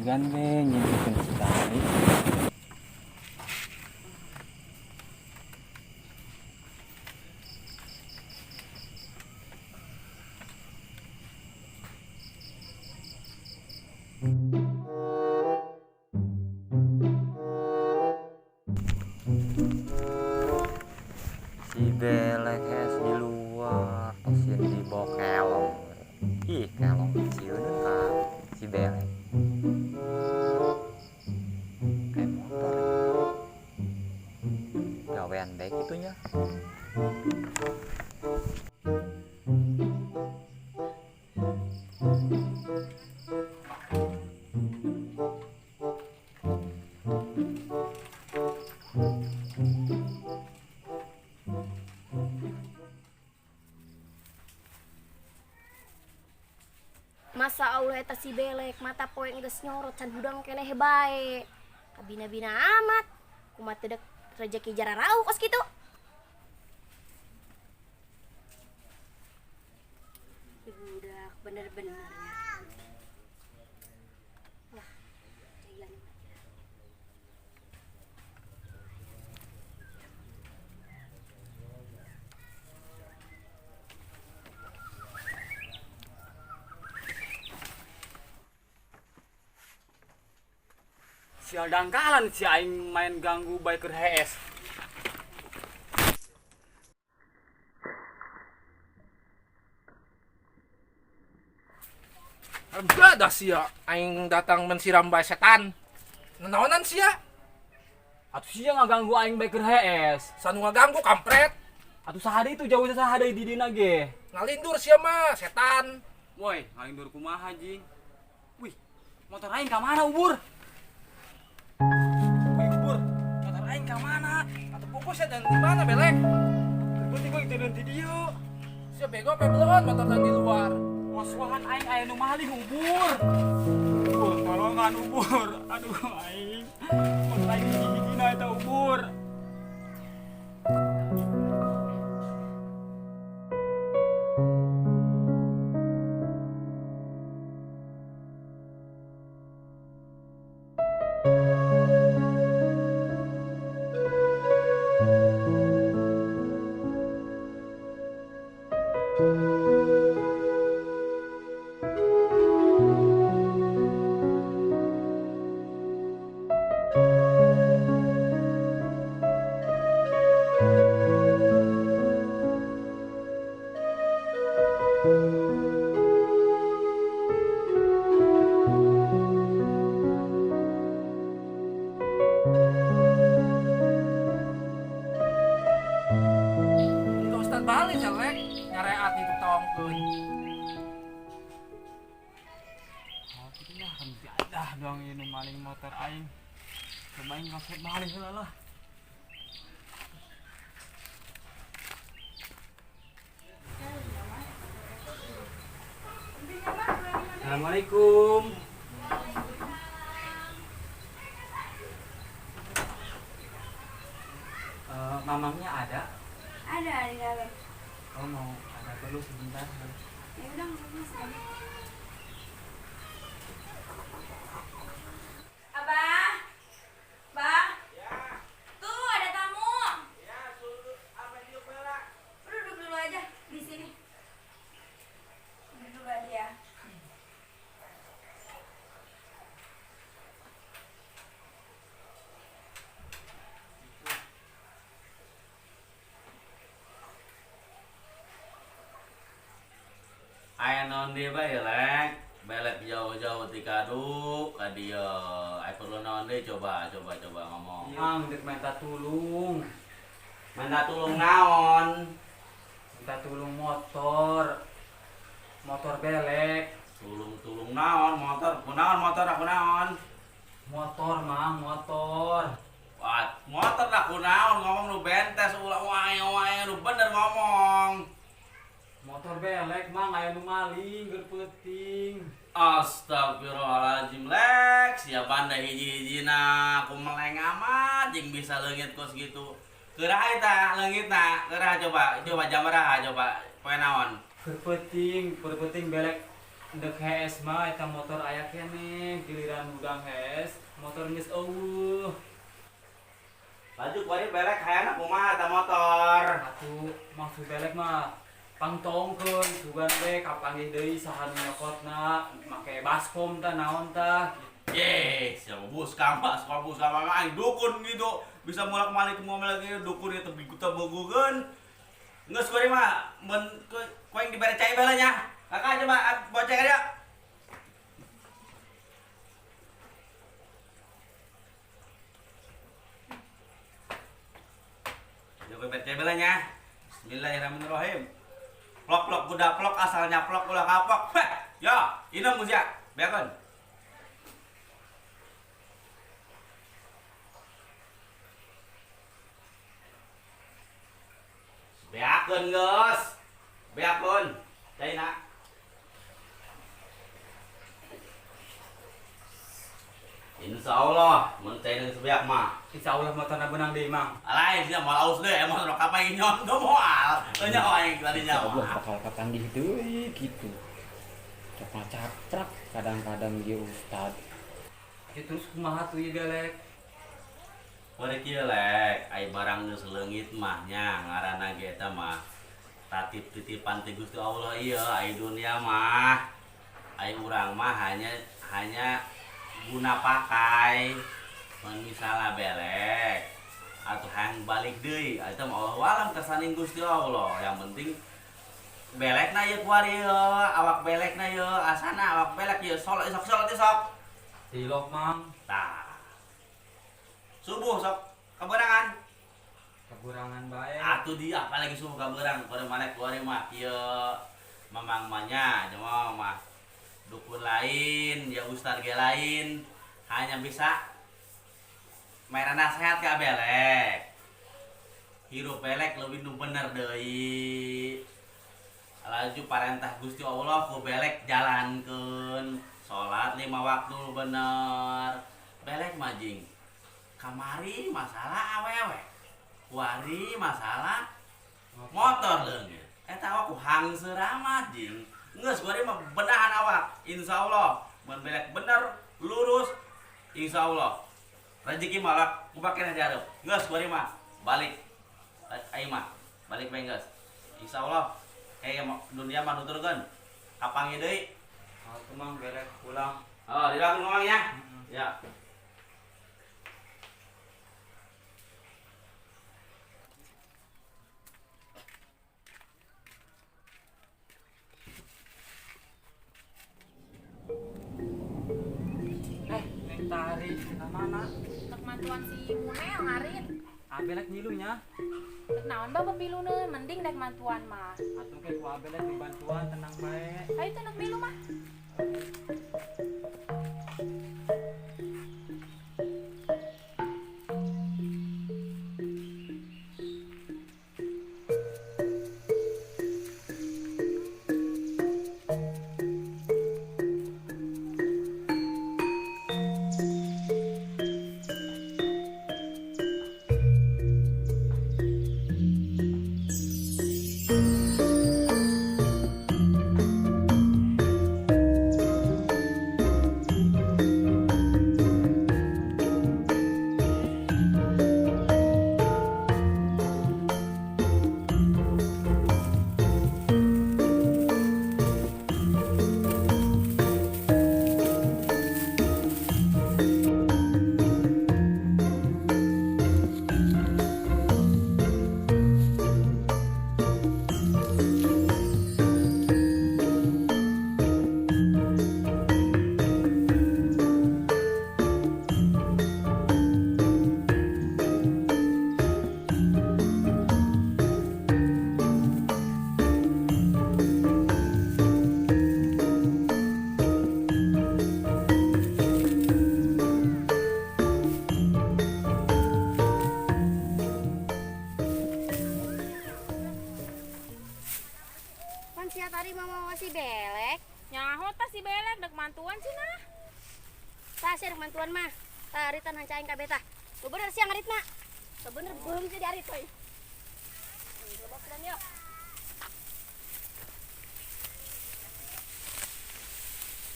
Sugan we nyimpulkeun si Tari. Si belek es di luar, pasien dibawa kelong. Ih, kelong sieun ka si belek. Kayak motor ya. Gawean baik itunya. Masa Allah, eta si belek mata poe geus nyorot, can hudang keneh bae. Kabina-bina amat. Kumaha teu dek rezeki jararau kos kitu. Si budak bener-bener ya. Wah, jalan aja. Sial, dangkalan si aing main ganggu biker HS. Enggak dah sia, aing datang mensiram bae setan. Nanaonan sia? Atuh sia ngaganggu aing biker HS. Sanu ngaganggu, kampret. Atuh saha deui itu, jauh saha deui di dina ge. Ngalindur sia mah, setan. Woi, ngalindur kumaha, jing? Wih, motor aing ka mana, Ubur? Wih, Ubur, motor aing ka mana? Atuh pungkus ya dan di mana, belek? Berarti gue itu di dieu. Sia bego apa belum motor dan di luar. Wasuhan aing aya nu maling, Ubur. Ubur, tolongan, Ubur. Aduh, aing. Motor aing hiji-hijina eta, Ubur. Itu Ustad balik ya, lek. Nyareat itu tongkeun. Oh, itu mah dah doang ini maling motor aing. Coba aing kasep maling heula lah. Assalamualaikum. Eh, mamangnya ada? Ada di dalam. Oh, mau ada perlu sebentar. Ya udah, nggak apa-apa, masuk aja. Abah, Bah, tuh ada tamu. Udah, duduk dulu aja di sini. Duduk dulu aja ya. Aya naon deui bae, lek? Belek jauh-jauh ti kadu ka dieu. Aya perlu naon deui, coba coba coba ngomong. Mang, dek minta tulung. Minta tulung naon? Minta tulung motor. Motor belek. Tulung-tulung naon motor? Kunaon motor, aku naon? Motor, Mang, motor. Wah, motor lah kunaon, ngomong nu bentes, ulah wae wae, nu bener ngomong. Motor belek, Mang, aya nu maling keur peuting. Astagfirullahaladzim, lek, siapa banda hiji-hijina aku meleng amat jeung bisa leungit kos gitu. Keurah eta leungitna, keurah, coba coba jam baraha, coba poe naon? Keur peuting belek. Dek hees mah eta motor aya keneh, giliran hudang hees, motor geus eueuh. Laju kuari belek hayana kumaha eta motor? Atuh maksud belek mah pangtongkeun sugan we kapanggih deui saha nu nyokotna, make baskom tah naon tah. Ye, siapa buskam, bas, buskam mah aing dukun gitu. Bisa mulak-malik mobil lagi dukun itu tebegugeun. Geus kuari mah mun ku aing dibere cai bae nya. Kakak coba boceng aja. Ya kowe bere cai bae nya. Bismillahirrahmanirrahim. Plok plok kuda plok asal nyaplok ulah kapok. Heh, ya, inum sia. Beakeun. Beakeun geus. Beakeun. Caina. Insya Allah, mun caina geus beak mah. Insya Allah motorna beunang deui Mang. Alai sia moal aus deui, emang rok apa nyon tuh moal. Teu nyaho aing tadi nyaho. Allah bakal kapanggih deui gitu. Cok ngacaprak kadang-kadang ieu ustad. Ya terus kumaha tuh ieu belek? Kuari kieu lek, ai barang geus leungit mah nya ngaranna ge eta mah tatip titipan ti Gusti Allah ieu ai dunia mah. Ai urang mah hanya hanya guna pakai. Mun misalna belek atau hayang balik deui, eta mah Allah alam kersaning Gusti Allah. Yang penting belekna ieu kuari ieu, awak belekna ieu, asana awak belek ieu salat isok salat isok. Tilok Mang, Tah. Subuh sok kaberangan. kekurangan bae. Atuh dia apalagi subuh kaberang kuari maneh kuari mah kieu mamang mah nya cuma mah dukun lain ya ustad ge lain hanya bisa mere nasihat ka belek. Hirup belek leuwih nu bener deui. Laju parentah Gusti Allah ku belek jalankeun salat 5 waktu bener. Belek mah jing kamari masalah awewe, kuari masalah motor leungit. Eta awak ku hangseur amat jing. Geus kuari mah benahan awak, insyaallah mun belek bener lurus insyaallah rezeki malah kupakeun aja hareup. Geus kuari mah balik aing mah balik bae geus. Insyaallah kayak dunia mah nuturkeun kapanggih deui. Atuh Mang belek pulang. Oh, dilakukan ngomong ya. Ya. Neng Tari, ka mana? Tek mantuan si Munel ngarit. Abelek ngilunya. Tek naon ba pemiluneun, mending dek mantuan mah. Atuh ke ku abelek dibantuan tenang bae. Hayu teh nek milu mah. Pan sia tadi mama masih belek. Nyaho tah si belek dek mantuan sih nah. Tah sia mantuan mah. Tah aritan hanca aing kabeh tah. Tuh bener sia ngaritna. Tuh bener beung sia diarit coy. Lebok dan yuk.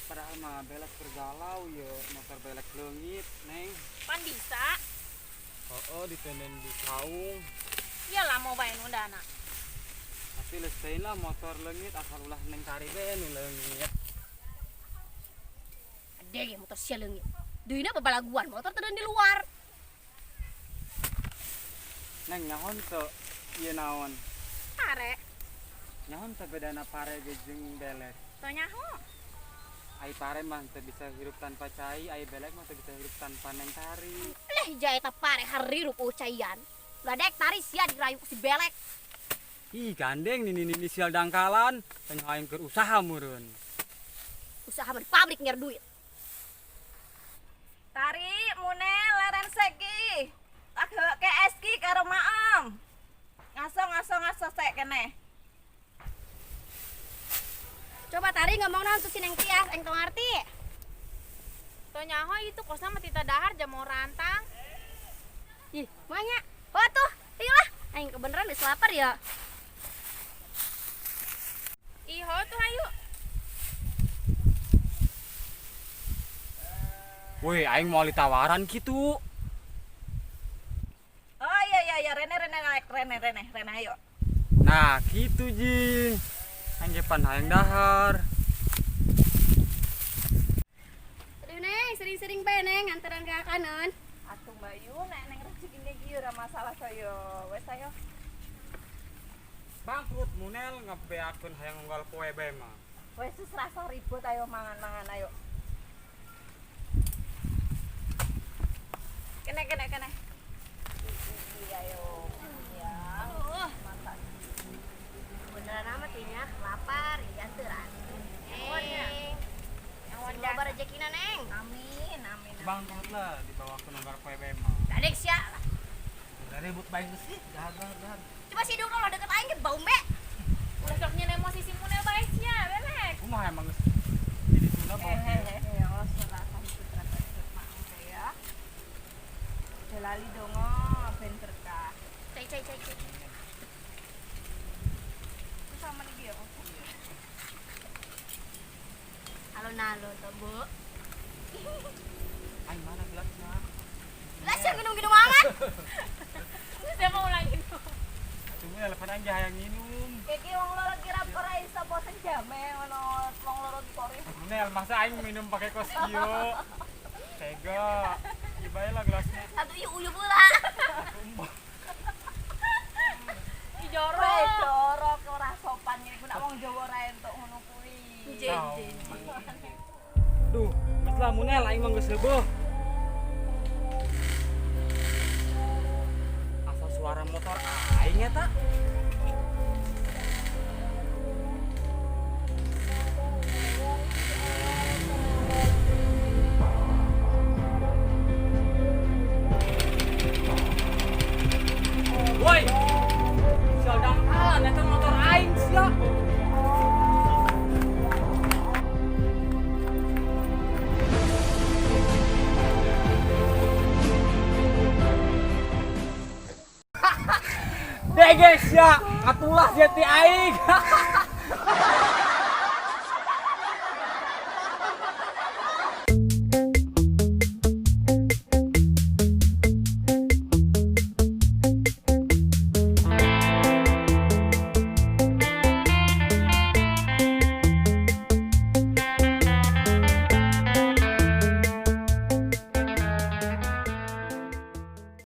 Padahal mah belek bergalau ya, motor belek leungit, Neng. Pan bisa. Oh, ditenden di saung. Iyalah mau bae nu dana. Tapi leuseun lah motor leungit asal ulah Neng Tari be nu leungit. Ade ge motor sia leungit. Duina babalaguan motor teu di luar. Neng nyaho teu ieu naon? Pare. Nyaho teu bedana pare ge jeung belek? Teu nyaho. Ai pare mah teu bisa hirup tanpa cai, ai belek mah teu bisa hirup tanpa Neng Tari. Leh jae eta pare harirup caian. Lah dek tari sia dirayu ku si belek. Ih, gandeng nini nini sial dangkalan, teu aing keur usaha meureun. Usaha mah di pabrik nyer duit. Tari mune leren seki. Tak ke eski karo maem. Ngaso ngaso ngaso sek kene. Coba tari ngomong naon tuh si Neng Tias, aing teu ngarti. Teu nyaho itu kosna mah tita dahar jam rantang. Ih, manya. Oh tuh, ayolah. Aing kebeneran geus lapar ya. Ih, ho tuh ayo. Woi, aing mau ditawaran gitu. Oh iya iya iya Rene Rene naik Rene Rene Rene ayo. Nah, gitu jing. Aing ge pan hayang dahar. Aduh Neng, sering-sering bae Neng nganteran ka kanan. Atuh Mbak Yu nek neng rezekine iki ora masalah saya. Wes ayo. Bangkrut munel ngebeakeun hayang unggal poe bae mah. Wes wis rasa ribut ayo mangan-mangan ayo. Kene kene kene. Iya ayo. Ya. Masak. Beneran amat ini lapar, dianteran. Neng. Yang Loba rezekina Neng. Amin amin. Bangkrut lah dibawakeun unggal poe bae mah. Dadek sia lah. Udah ribut bae geus sih, dahar dahar dahar. Coba si dulu kalau deket aing ge bau me. Ulah sok nyen emosi si Munel bae sia, belek. Kumaha emang geus jadi tuna bau. Hehehe, oh rasa hidup rasa hidup maem teh ya. Udah lali dongo ben berkah. Cai cai cai cai. Terus sama nih ya. Alon-alon tuh, Bu. Aing mana gelasna? Lah sia minum-minum amat. Siapa ulang itu? Tunggu telepon aing ge hayang minum. Iki wong loro kira ora iso bosen jame ngono wong loro ki kok ribut. Munel, masa aing minum pakai kos kieu? Tega. Ieu bae lah gelasnya. Atuh ieu uyuh pula. Ih jorok. Jorok ora sopan ngene iku nek wong Jawa ora entuk ngono kuwi. Jen jen. Duh, geus lah Munel aing mah geus leubuh. Asal suara motor aing eta. Woi. Sial dangkalan eta motor aing sia. Deh guys ya, katulah sia ti aing.